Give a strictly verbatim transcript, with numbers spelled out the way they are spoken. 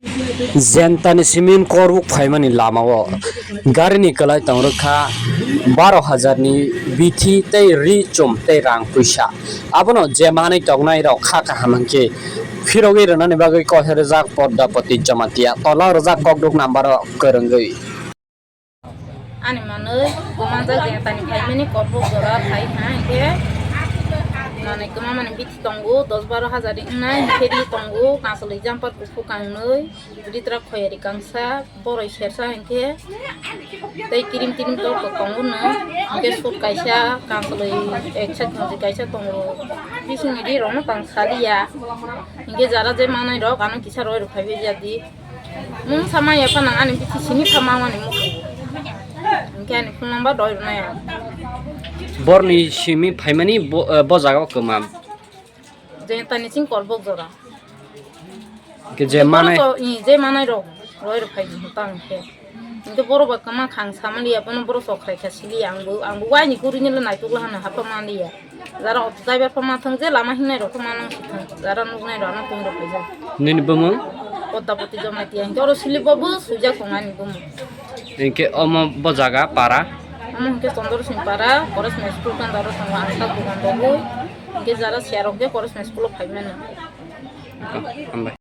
Jentani simin korbuk phaimani lamao garini kwlai tongrwkha baro hajar ni bithi tei ri chum tei rang puisa. Abono je manwi tongnai rok kha kaham hwnkhe phirogwi rwnani bagwi koiha rwjak Poddapati Jamatia tola rwjak kokduk number o kwrwngwi. Ani manwi kwmanjak jentani phaimani korbuk jora phai ha hwnkhe manwi kwmamani bithi tongo dos baro hajar wngnai hwnkhe ri tongo kansoloi jumper kuphur kangnwi. Ritrak khoyari kangsa, boroi sersa hinkhe tei kirim kirim tok tok tongo no, hinkhe sut kaisa, kansoloi ek side khonjoi kaisa tongo, bisingni ri rok no tang saliya, hinkhe jara je manai rok ano kisa roi rok phaibai jadi, mungsa maya phano ani bithi simi pha mangmani muchungo, hinkhe ani phone number roi rwnai ang. Borni simi phaimani bo, eh, bo jaga o kwma. Jentani sing korbok jora. Ke je manai. Borok to, i, je manai rok, roi rok phai di, tang khe. Hinkhe borok ba kwma khang samani ya, bono borok sok khai kha sili ya, ang bo, ang bo waini kuri ni lo naituk la hano hapma mani ya. Jara auto driver pha ma thang je lama hingnai rok pha ma nang si thang. Jara nuknai rok ano tong rok phai jak. Nini bumung? Poddapati Jamatia. Hinkhe oro sili bo bo sujak tong ani bumung. Hinkhe omo bo jaga para? Omo hinkhe Chandra Singh para, Koresma school kan daro tongo ang sak bugan rogwi. Hinkhe jara siya rok je Koresma school o phai mano. Hambai.